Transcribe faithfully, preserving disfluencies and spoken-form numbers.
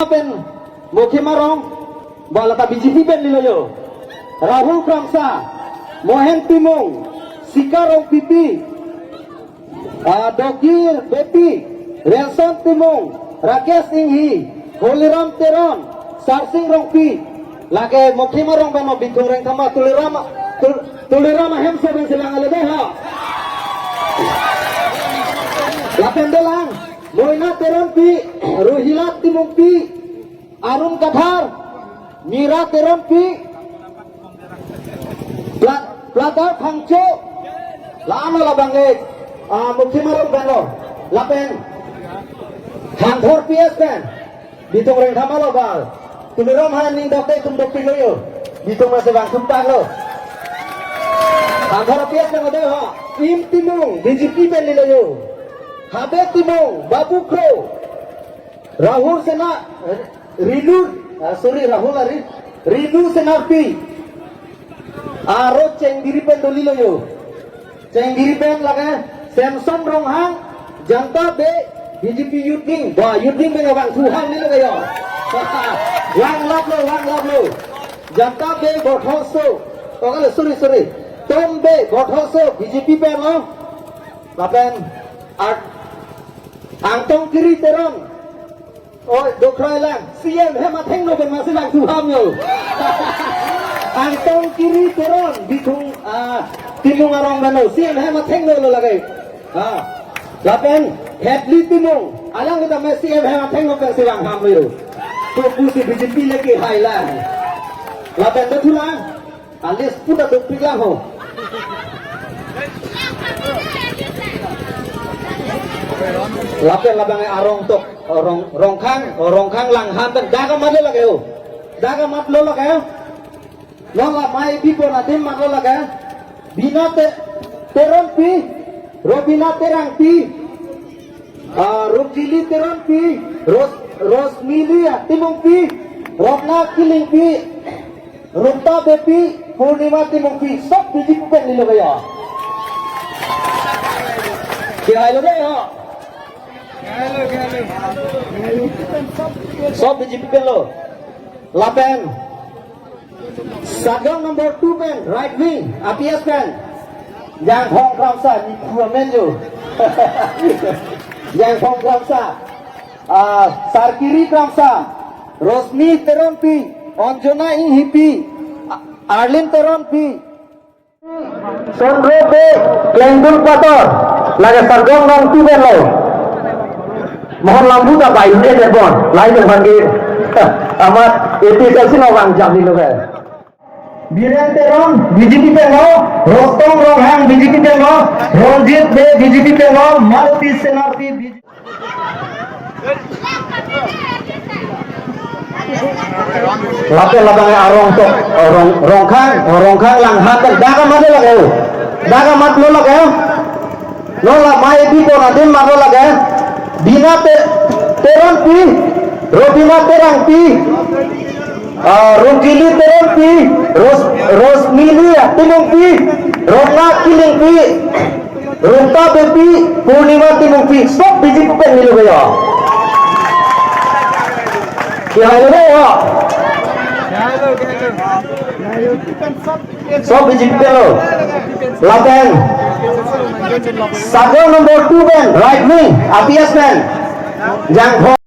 pen Mokhima Rong, ba lata B J P pen lilo yo. Rahul Kramsa, Mohen Timung, Sika Rongpipi, ah, Dogir Beypi, Relson Timung, Rakesh Inghi, Holiram Teron, Sarsing Rongpi, lake Mokhima Rong pen lo, Bithung Rengthama, Tuliram, Tul-, Tuliram ahemso pen si lang ale dei ho. Lapen dolang, Moina Teronpi, Ruhila Timungpi, Arun Kathar, Mira Teronpi, Pla-, Plata Phangcho, la-an lo labang ke, ah, Mokhima Rong pen lo, lapen Hangthor P S pen, Bithung Rengthama lo ba, Tuliram ha ning dokde tum dopik lo yo, Bithung masi bang tumpak lo. Hangthor P S pen lo dei ho, Im Timung, B J P pen lilo yo, Habe Timung, Babu Kro, Rahul Sena, Rinu, ah, sorry, Rahul ari, Rinu Senarpi. Aro Chenggiri pen dolilo yo. Chenggiri pen lake Samson Ronghang, Janta Bey, B J P Youth Wing. Ba, Youth Wing pen abang thuhang ni lo kayo. Lang lap lo, lang lap lo. Janta Bey Bothoso. Oh, kali, sorry, sorry. Tom Bey Bothoso, B J P pen lo. Lapen Art Angtong Kiri Teron. Oi, dokhrai lang. C M hem athengno pen masi lang thuham yo. Angtong Kiri Teron, Bithung, ah, Timung arong pen lo. C M hem athengno lo lake. Ah. Lapen Hadley Timung, alang kita me C M hem athengno pen si lang ham yo. To pusi B J P lake hai lang. Lapen betul lang. Alis puta dopik lang ho. Lapen labang arong tok, Rong, Rongkhang, Rongkhang Langhan pen dak amat lo lake ho. Dak amat lo lake ho. Non la mai bipo na dim mat lo lake. Bina Te-, Teronpi, Robina Terangpi, ah, Rukjili Teronpi, Ros-, Rosmili Timungpi, Rotna Killingpi, Rumta Beypi, Purnima Timungpi, sob B J P pen lilo kayo. Kehai lo dei ho. Sob B J P pen lo. Lapen Sargam number two pen, right wing, A P S pen. Jangphong Kramsa, ni phu amen jo. Jangphong Kramsa. Ah, Sarkiri Kramsa, Rosmi Teronpi, Anjana Inghipi, A-, Arlin Teronpi, Sondro Bey, Klengdul Pator, lake Sargam nong tu pen lo. Mohon lambu ta bai ne de bon, lai dengan ke. Amat A P S C lo bang jam ni lo ke. Biren Teron, B J P pen lo, Rostong Ronghang, B J P pen lo, Ronjit Bey, B J P pen lo, Maruti Senarpi, B J P. Lapen labang arong tok, Rong, Rongkhang, Rongkhang Langhan, dak amat lo lake ho. Dak amat lo lake ho. Non la mai bipo na dim mat lo lake. Bina Te-, Teronpi, Robina Terangpi, ah, Rukjili Teronpi, Ros-, Rosmili Timungpi, Rotna Killingpi, Rumta Beypi, Purnima Timungpi, sob B J P pen lilo kayo. Kehai lo dei ho. Sob B J P pen lo. Lapen Sargam number two pen, right wing, A P S pen. Jangphong